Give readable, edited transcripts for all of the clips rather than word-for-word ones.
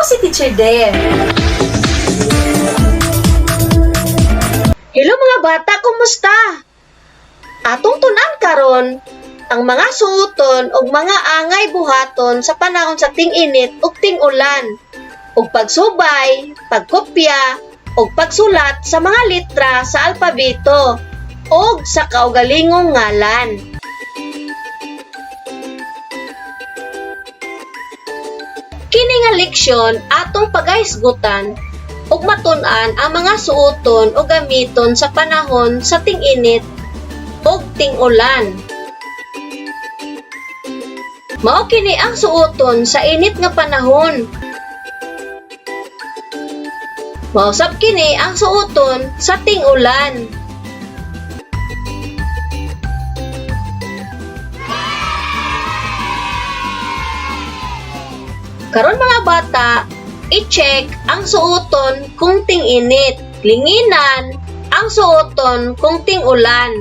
Ako si Teacher Dare. Hello mga bata, kumusta? Atong tun-an karon ang mga suoton ug mga angay buhaton sa panahon sa ting-init ug ting-ulan, ug pagsubay, pagkopya, ug pagsulat sa mga litra sa alpabeto ug sa kaugalingong ngalan. Kini nga leksyon atong pagahisgutan ug matun-an ang mga suoton o gamiton sa panahon sa ting-init ug ting-ulan. Mao kini ang suoton sa init nga panahon. Mao sab kini ang suoton sa ting-ulan. Karon mga bata, i-check ang suoton kung ting-init. Linginan ang suoton kung ting-ulan.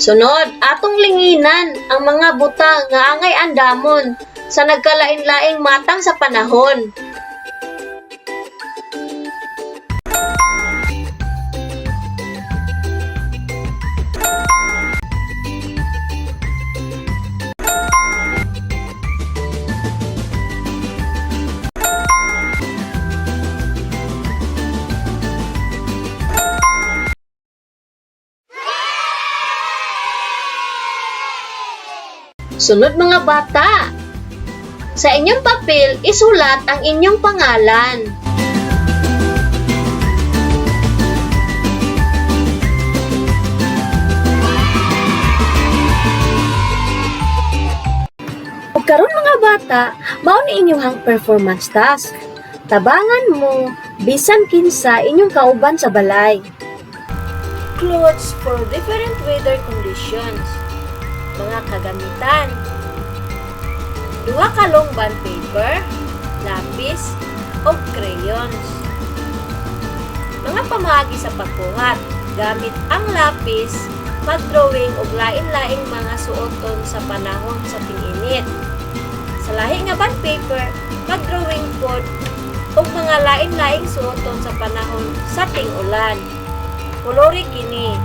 Sunod, atong linginan ang mga butang nga angay andamon sa nagkalain-laing matang sa panahon. Sunod mga bata, sa inyong papel isulat ang inyong pangalan. Ug karon mga bata, mao ni inyong performance task. Tabangan mo bisan kinsa inyong kauban sa balay. Clothes for different weather conditions. Mga kagamitan. Duha ka long bond paper, lapis, o crayons. Mga pamaagi sa pagbuhat gamit ang lapis, mag-drawing og lain-laing mga suoton sa panahon sa ting-init. Sa lahi nga bond paper, mag-drawing pod og mga lain-laing suoton sa panahon sa ting-ulan. Kolori kini.